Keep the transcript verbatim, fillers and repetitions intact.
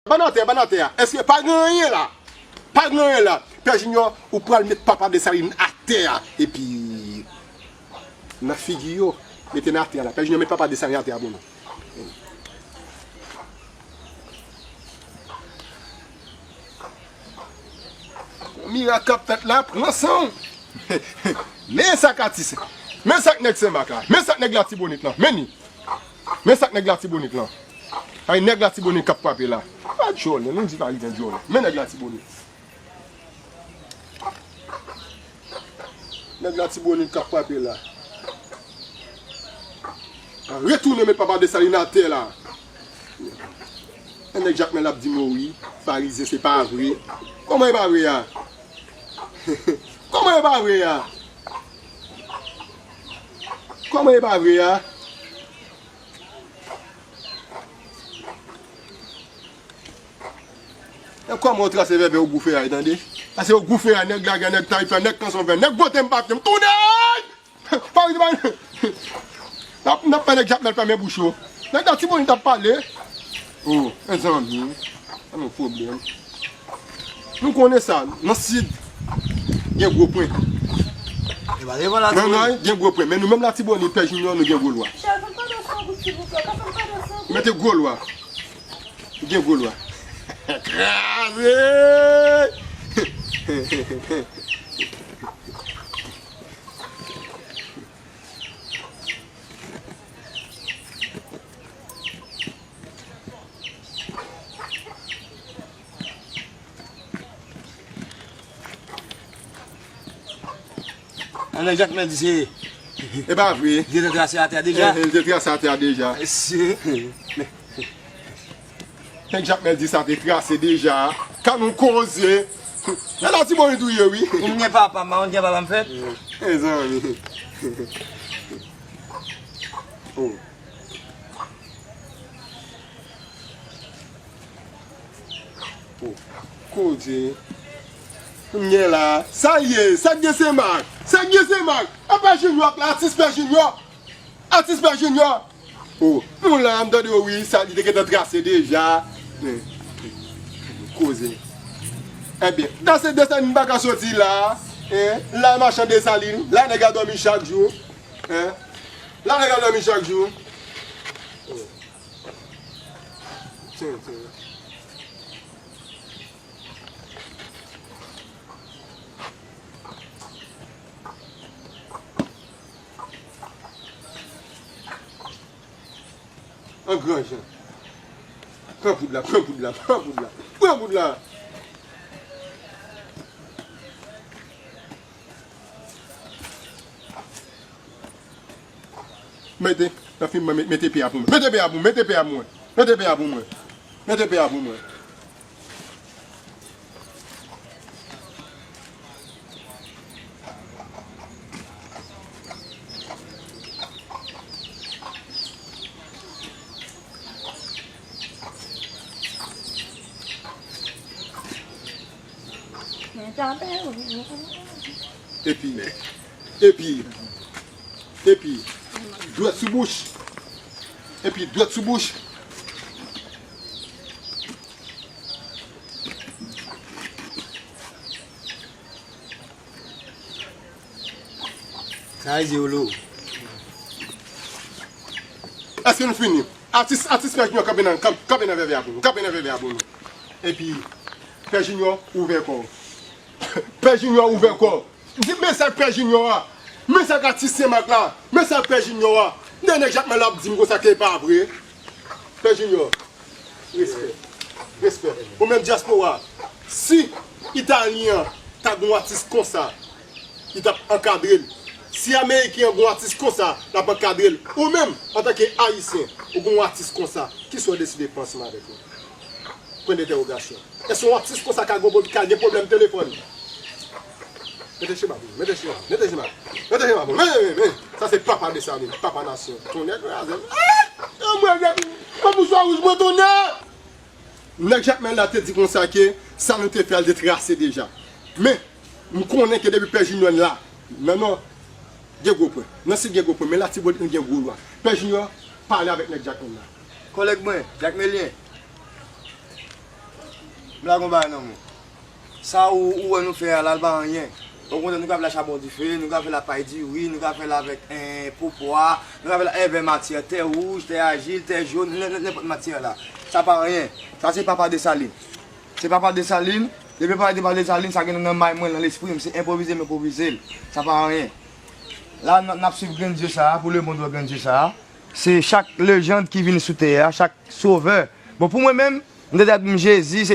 Ban n atè, ban n atè a. Èske pa gen anyen la? Pa gen anyen la. Pè Junior, ou pral met papa Desalin atè a. Epi, nan figi yo, mete n atè a la. Pè Junior, met papa Desalin atè a pou nou. Mirak k ap fèt la, pran san w. Men sa k atis. Men sa k nèg Senmak la. Men sa k nèg Latibonit lan. Men ni. Men sa k nèg Latibonit lan. Ay, nèg Latibonit k ap frape la. Pa djòlè, nou di pa gen djòlè. Men nèg Latibonit. Nèg Latibonit k ap frape la. Retounen met papa Desalin atè la. E nèg Jakmèl ap di m wi, Farizyen se pa vre. Kòman e pa vre a? Kòman e pa vre a? Kòman e pa vre a? E kòman ou trase vèvè Ogou Feray, tande? Pase Ogou Feray, nèg lagè, nèg tayfè, nèg kanson vè, nèg vote m pa fè m tounen! Farizyen pa. N ap, n ap fè nèg Jakmèl fèmen bouch yo. Nèg Latibonit ap pale. Oh, mezanmi. Ann nou pwoblèm. Nou konnen sa, nan Sid, gen gwo pwen. E pa devan la. Nan Nò, gen gwo pwen. Men nou menm Latibonit, Pè Junior, nou gen gwo lwa. Mete gwo lwa. Gen gwo lwa. Kraze! Ann, Jakmèl di se. E pa vre. Li te trase atè a deja. Eh, eh, li te trase atè a deja. Se. Nèg Jakmèl di sa te trase deja. Ka nou koze. E Latibonit ou ye, wi. Ou gen papa, m pa konn gen papa m fèt. Mezanmi. Oh. Oh. Koze. Kounye a la. Sa ye, sa gen Senmak. Sa gen Senmak. Apa Junior la, atis Pè Junior. Atis Pè Junior. Oh, nou la, m tande w wi, sa li te gentan trase deja. Men, koze. Ebyen, dan se Desalin pa ka soti la, en, la machan Desalin, la nèg a dòmi chak jou, en, la nèg a dòmi chak jou. Oh. Tiens, tiens. An gran jan. Pran poud la, pran poud la, pran poud la, pran poud la. Mete, nan fim mwen, met-, mete pye a pou mwen. Mete pye a pou mwen, mete pye a pou mwen. Mete pye a pou mwen. Mete pye a pou mwen. Epi, epi, epi, dwèt sou bouch. Epi, dwèt sou bouch. Sa e zero lo. Èske nou fini? Atis, atis Pè Junior kanpe nan, kanp-, kanpe nan vèvè a pou nou. Kanpe nan vèvè a pou nou. Epi, Pè Junior, ouvè kò w. Pè Junior, ouvè kò w. Di, men sa k Pè Junior a. Men sa k atis Senmak la. Men sa k Pè Junior a. Dèyè nèg Jakmèl ap di m konsa ke e pa vre. Pè Junior. Respè. Respè. Ou menm dyaspora, si Italyen an ta gon atis konsa, li t ap ankadre l. Si Ameriken an gon atis konsa, l ap ankadre l. Ou menm, antanke Ayisyen, ou gon atis konsa, kisa w deside fè ansanm avèk li? Pwen de entèwogasyon. Èske yon atis konsa ka gon, ka gen pwoblèm telefòn? Mete chema pou mwen, mete chema, mete chema, mete chema pou mwen, men, men, men. Sa se papa Desalin, papa nasyon. Tonnè kraze m. Ah! Mwen, mwen, mwen, mwen, bouch mwen wouj, mwen tonnè! Nèg Jakmèl la te di konsa ke sa nou te fè a, l te trase deja. Men, m konnen ke depi Pè Junior la, nan Nò, gen gwo pwen. Nan Sid gen gwo pwen, men Latibonit nou gen gwo lwa. Pè Junior, pale avèk nèg Jakmèl la. Kòlèg mwen, Jakmelyen. La gon bagay nan men w. Sa ou, ou wè nou fè a la, l pa anyen. Okontrè, nou ka fè l ak chabon dife, nou ka fè l ak pay diri, nou ka fè l avèk, eh, po pwa, nou ka fè l avè matyè, tè wouj, tè ajil, tè jòn, nen-, nen-, nenpòt matyè la. Sa pa anyen. Sa se papa Desalin. Se papa Desalin. Depi papa Desalin, sa gen nan may mwen, nan lespri m, se enpwovize m enpwovize l. Sa pa anyen. La, n, n ap swiv grenn dye sa a, pou lemonn wè grenn dye sa a. Se chak lejand ki vin sou tè a, chak sovè. Bon, pou mwen menm, m te di Jezi, se